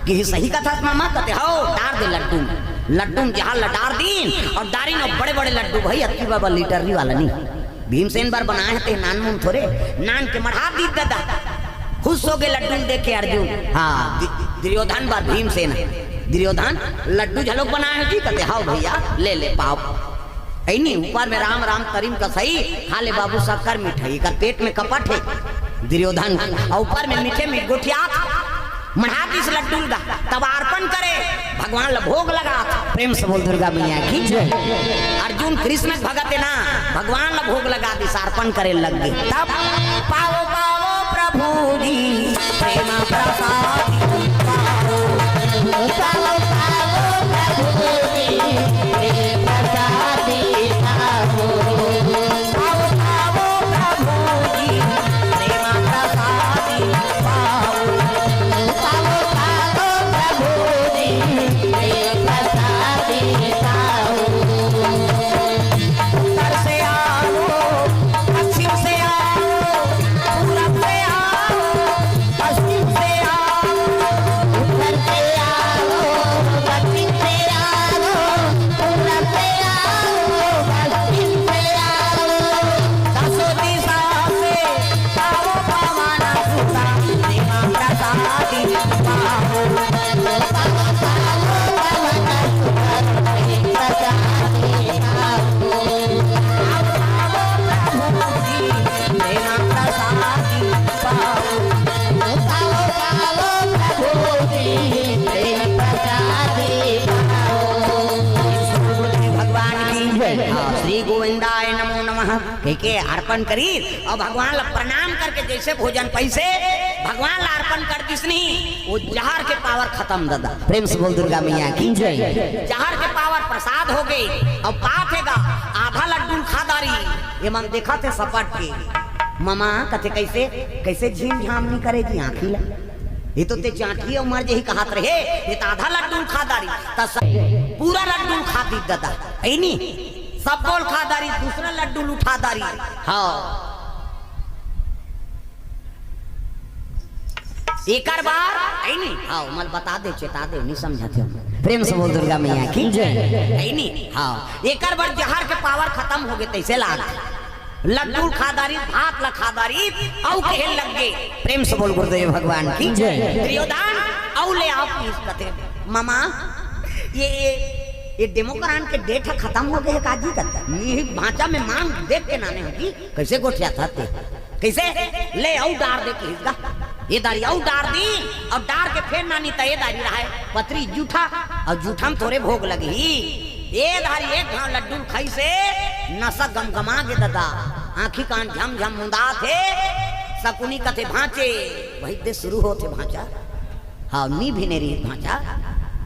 कि सही कथा मामा कथे, "हव, डार दे लड्डू म।" लड्डू म जहां ल डार दीन अउ डारिन अउ बड़े-बड़े लड्डू भाई, अतकी बबा लीटर वाला नहीं। भीमसेन बर बनाए हे ते नान मुन थोरे, नान के मढ़ा दीस दादा। खुश हो गे लड्डू ल देख के अर्जुन। हाँ, दि-, दुर्योधन बर भीमसेन हे। दुर्योधन लड्डू घलोक बनाए हे जी, कथे, "हव भैया, ले ले पाव।" ऐ नी, ऊपर में राम राम तरिम कसई, "खा ले बाबू शक्कर मिठाई, एकर पेट में कपट हे।" दुर्योधन, अउ ऊपर में मीठे में गोठियात। मढ़ा दीस लड्डू ल गा, तब अर्पण करे, भगवान ल भोग लगात। प्रेम से बोल दुर्गा मैया की जय। अर्जुन कृष्ण भगत हे ना, भगवान ल भोग लगा दीस, अर्पण करे लग गे। तब पावो पावो प्रभु जी प्रेम प्रसाद पावो। पावो पावो प्रभु जी प्रेम प्रसाद पावो। पावो पावो प्रभु जी प्रेम प्रसाद पावो। पावो पावो प्रभु जी प्रेम प्रसाद पावो। उत्तर से आओ, पश्चिम से आओ, पूरब से आओ, पश्चिम से आओ, उत्तर से आओ, पश्चिम से आओ, हाँ, श्री गोविंदाय नमो नमः कहिके अर्पण करिस अउ भगवान ला प्रणाम करके जइसे भोजन पइसे भगवान ला अर्पण कर दिस नहीं, वो जहर के पावर खतम ददा। प्रेम से बोल दुर्गा मैया की जय। जहर के पावर प्रसाद हो गे अउ का थे गा, आधा लड्डू ल खा डारिस। ये मन देखथे सपट के, ममा कथे कइसे, कइसे झीम झाम नइ करे जी आँखी ला। ये तो ते चाँटी अउ मर जही कहत रहे, ये त आधा लड्डू ल खा डारिस, त स-, पूरा लड्डू ल खा दिस ददा। अइ नी, सब ल खा डारिस, दूसरा लड्डू ल उठा डारिस। हाँ। एकर बर, अइ नी, हाँ, ओमन ल बता दे, चेता दे, नइ समझत हे। प्रेम से बोल दुर्गा मैया की जय। अइ नी, हाँ, एकर बर जहर के पावर खतम हो गे, तइसे लाग लड्डू ल खा डारिस, भात ल खा डारिस, अउ कहे लग गे, प्रेम से बोल गुरुदेव भगवान की जय। दुर्योधन, अउ ले आओ पीस कथे, ममा, ये, ये, ये डेमोक्रान के डेट ह खतम हो गे हे का जी? कथे, "नी, भांचा में मांग देख के नाने हो जी, कइसे गोठियाथस ते?" कइसे? ले अउ डार दे किहिस गा। ये डारी अउ डार दिस, अउ डार के फेर नानिस त ये डारी रहय पतरी जूठा, अउ जूठा म थोरे भोग लगही। ये डारी एक घांव लड्डू ल खाइस हे, नसा गमगमा गे ददा, आँखी कान झमझम मुंदाथे, सकुनी कथे भांचे, वही दे शुरू होथे भांचा। हाँ, नी भिनेरी भांचा,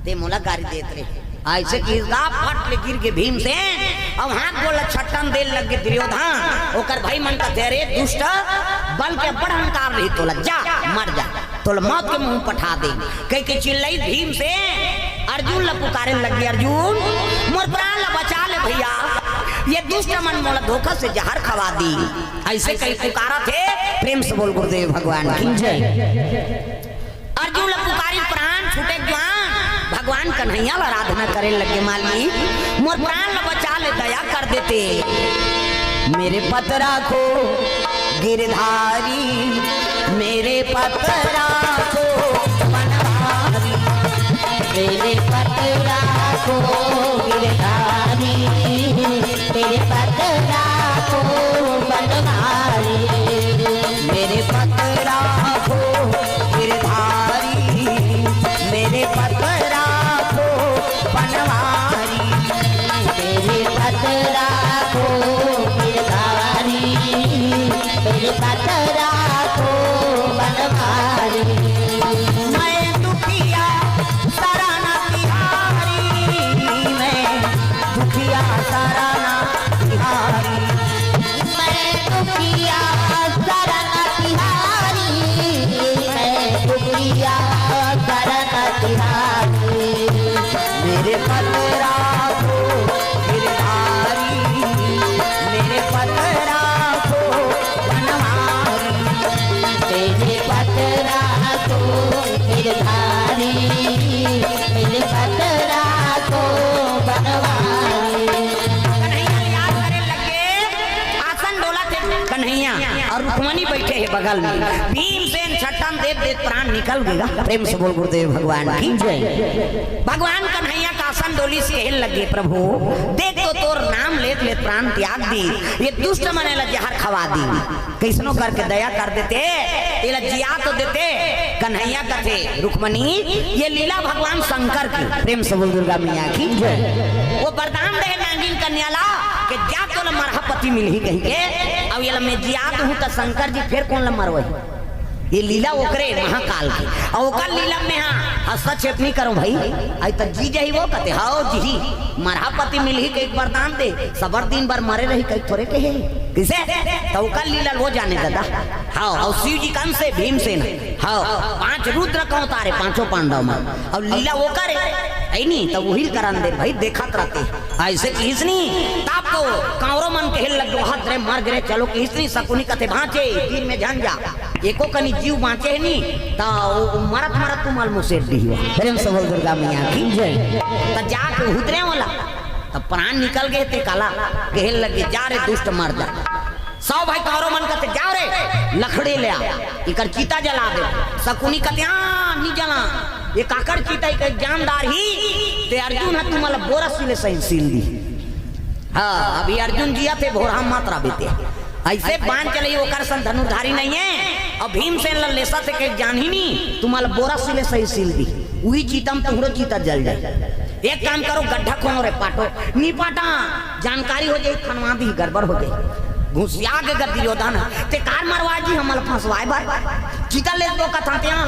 ते मोला गारी देत रहे। अइसे किहिस गा, फट ले गिर गे भीमसेन, अउ हाथ गोड़ ल छट्टन दे लग गे दुर्योधन। ओकर भाई मन कथे, "अरे दुष्ट, बल के बड़ अहंकार रही तोला, जा, मर जा, तोला मौत के मुंह पठा दे।" कहिके चिल्लाइस भीमसेन, अर्जुन ल पुकारे लग गे, "अर्जुन, मोर प्राण ल बचा ले भइया, ये दुष्ट मन मोला धोखा से जहर खवा दिस।" अइसे कहि पुकारथे, प्रेम से बोल गुरुदेव भगवान की जय। अर्जुन ल पुकारिस प्राण छूटे ज्वान, भगवान कन्हैया ल आराधना करे लगे, "मालिक, मोर प्राण ल बचा ले, दया कर देते।" मेरे पत राखो गिरधारी, मेरे पत राखो बनवारी, मेरे पत राखो गिरधारी, मेरे पत राखो बनवारी, मेरे पत राखो गिरधारी, मेरे पत राखो बनवारी, मेरे पत राखो गिरधारी, मेरे पत राखो बनवारी। मैं दुखिया सरन तिहारी, मैं दुखिया सरन तिहारी, मैं दुखिया सरन तिहारी, मैं दुखिया सरन तिहारी। मेरे पत राखो गिरधारी, मेरे पत राखो बनवारी, मेरे पत राखो गिरधारी, मेरे पत राखो बनवारी। कन्हैया याद करे लगे, आसन डोलथे कन्हैया अउ रुक्मणी बइठे हे बगल में। भीमसेन छट्टन देत देत प्राण निकल गे गा। प्रेम से बोल गुरुदेव भगवान की जय। भगवान कन्हैया के आसन डोलिस, कहे लगे, "प्रभु, देख तो तोर नाम लेत लेत प्राण त्याग दिस, ये दुष्ट मन ल जहर खवा दिस।" कइसनो करके दया कर देते, एला जिया तो देते। कन्हैया कथे, "रुक्मणी, ये लीला भगवान शंकर की।" प्रेम से बोल दुर्गा मैया की जय। वो वरदान दे नागिन कन्या ला कि जा तोला मरहा पति मिलही कहिके, अउ एला मैं जिया दूहूं त शंकर जी फेर कोन ला मरवाही? ये लीला ओकरे महाकाल की, अउ ओकर लीला में हाँ हस्तक्षेप नइ करो भई। अइ त जी जही वो कथे, "हव जी, मरहा पति मिलही के एक वरदान दे, सबर दिन बर मरे रही कहि थोरे कहे।" कइसे? त ओकर लीला ल वो जाने ददा। हव, अउ शिव जी कंस से भीमसेन, हव, पांच रुद्र के अवतार हे, पांचों पांडव मन, अउ लीला ओकर हे, अइ नी, त उही ल करन दे भई, देखत रहिथे। अइसे किहिस नी, तब तो कांवरो मन कहे लग गे, "हत रे, मर गे रे, चलो," किहिस नी, सकुनी कथे, "भांचे, तीर में झन जा, एको कनी जीव बांचे हे नी, त ओ, ओ मरत मरत तुमन ल मुसेर दिही।" प्रेम से बोल दुर्गा मैया की जय। त जाके उतरे वाला, त प्राण निकल गे ते काला, कहे लगे, "जा रे दुष्ट, मर जा।" सौ भाई कांवरो मन कथे, "जाव रे, लकड़ी ले आ, एकर चिता जला दे।" सकुनी कथे, "आ, नी जला, ये काकर चिता, एकर जान डारही, ते अर्जुन ह तुमन ल बोरा सिले सही सिल दिही।" हाँ, अभी अर्जुन जियत हे, भोरहा मत रह बीते। अइसे बाण चलही, ओकर सन धनुर्धारी नइ हे। अउ भीमसेन ल लेसत हे के जानही नी, तुमन ल बोरा सिले सही सिल दिही। उही चिता म तुंहरो चिता जल जाही। एक काम करो, गड्ढा खोनो रे, पाटो। नी पाटा, जानकारी हो जाई, खनवा दी, गड़बड़ हो जाई। घुसिया गे गा दुर्योधन, ते कार मरवाय जी हमला फंसवाय बर। चिता ले देबो कथन ते हा,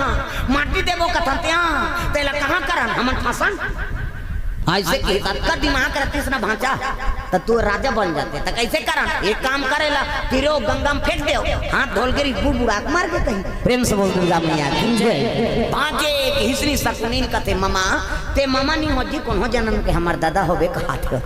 माटी देबो कथन ते हा, तेला कहाँ करन, हमन फंसन? अइसे कि अतका दिमाग रहतिस ना भांचा, त तू राजा बन जाते। त कइसे करन? एक काम करे ला, तिरो गंगा में फेंक देव, हाथ धोल गिरी, बुड़ बुड़ा के मर गे कहीं। प्रेम से बोल दुर्गा मैया की जय। भांचे एक हिसरी सकुनीन कथे, ममा, ते ममा नी हो जी, कोनो जनम के हमर दादा होबे कहाथे।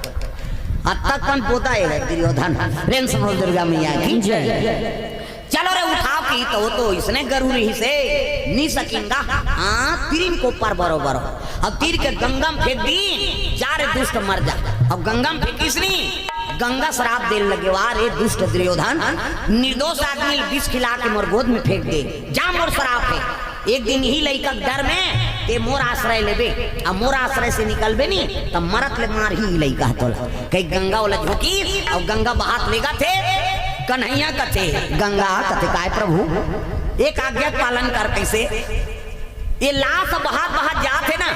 अतका कन बोदा हे दुर्योधन। प्रेम से बोल दुर्गा मैया की जय। चलो रे, उठाव कि तो, तो इसने गरूरी ही से नी सकिन गा। हाँ, तीरिन कोपर बरोबर। अब तीर के गंगा में फेंक दीन, जा रे दुष्ट मर जा। अब गंगा में फेंकिस नी, गंगा श्राप देन लगे, "वाह रे दुष्ट दुर्योधन, निर्दोष आदमी ल विष खिला के मोर गोद में फेंक दे, जा मोर श्राप हे। एक दिन इही लइका के डर में ते मोर आश्रय लेबे, अउ मोर आश्रय से निकलबे नी, त मरत ले मारही लइका ह तोला।" कहि गंगा ओला झोंकिस, अउ गंगा बहात लेगथे। कन्हैया कथे, गंगा कथे, "काय प्रभु, एक आज्ञा के पालन कर।" कइसे? ये लाश बहात बहात जात हे ना,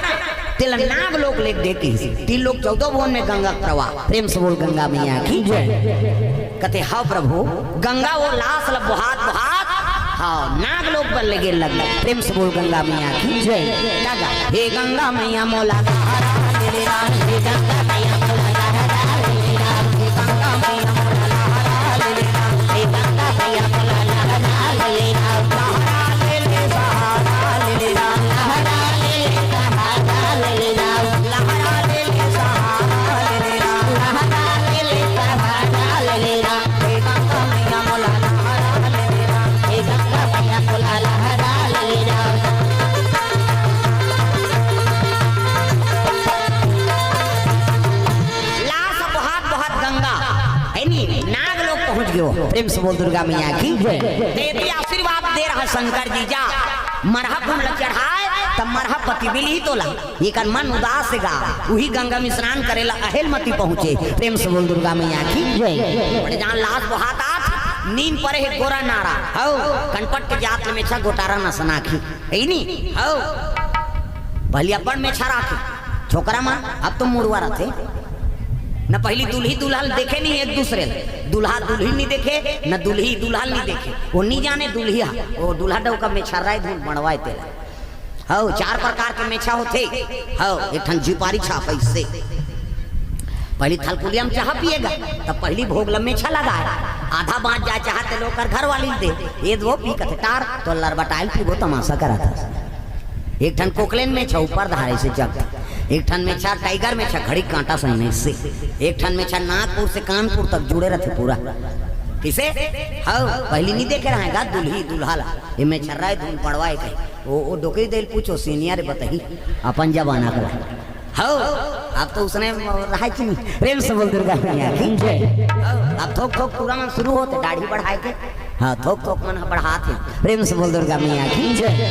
तेला नाग लोक ले दे किहिस। तीन लोक चौदह भुवन में गंगा के प्रवाह। प्रेम से बोल गंगा मैया की जय। कथे, "हव प्रभु।" गंगा वो लाश ल बहात बहात, हव, नाग लोक बर लेगे लगला। प्रेम से बोल गंगा मैया की जय। लगा, "हे गंगा मैया मोला सहारा ले ले राम, हे गंगा मैया मोला सहारा ले ले राम, हे गंगा मैया मोला सहारा ले ले राम, हे गंगा मैया मोला सहारा ले ले राम, सहारा ले ले, सहारा ले ले राम, सहारा ले ले, सहारा ले ले राम, सहारा ले ले, सहारा ले ले राम, सहारा ले ले, सहारा ले ले राम, हे गंगा मैया मोला सहारा ले ले राम, हे गंगा मैया मोला सहारा ले ले राम।" लाश बहात बहात गंगा, हे नी, नाग लोक पहुंच गयो। प्रेम से बोल दुर्गा मैया की जय। देवी आशीर्वाद दे रहा शंकर जी, जा मरहा फूल ल चढ़ाय, त मरहा पति मिलही तोला। एकर मन उदास हे गा, उही गंगा में स्नान करे ला अहेलमती पहुंचे। प्रेम से बोल दुर्गा मैया की जय। बड़े जान लाश बहात आत, नींद परे हे गोरा नारा, हव, कनपट के जात ले मेछा गोटारा नसनाखी। हे नी? हव। पहली अपन मेछा राखे। छोकरा मन, अब तो मुड़वा रथे। न पहली दुल्ही दुल्हन देखे नहीं एक दूसरे ल। दूल्हा दुल्ही नहीं देखे, न दुल्ही दुल्हन नहीं देखे। वो नहीं जाने दुल्हिया, वो दूल्हा डौका मेछा राय धुन बनवाए तेला। हव, चार प्रकार के मेछा होथे। हव, एक ठन जुपारी छाप अइसे। पहली थलकुलिया में चाहा पिएगा, तब पहली भोग ल मेछा लगाए। आधा बाँच जाए चाहा ते ल ओकर घर वाली दे। ये दो पी कथे टार, तो लरबटाइल पीबो तमाशा करत हस। एक ठन कोकलेन मेछा ऊपर धारे से जग। एक ठन मेछा टाइगर मेछा घड़ी कांटा सही नहीं से। एक ठन मेछा नागपुर से कानपुर तक जुड़े रथे पूरा। किसे? हव, पहली नहीं देखे रहेगा दुल्ही दुल्हा ला। ये मेछा राय धुन पड़वाए कहे। वो, वो डोकरी देल पूछो, सीनियर बताही, अपन जमाना का। हव, अब तो उसने रहा कि नहीं? प्रेम से बोल दुर्गा मैया की जय। हव, अब थोक थोक पूरा मन शुरू होते, दाढ़ी बढ़ाए के। हाँ, थोक थोक मन बढ़ात हे। प्रेम से बोल दुर्गा मैया की जय।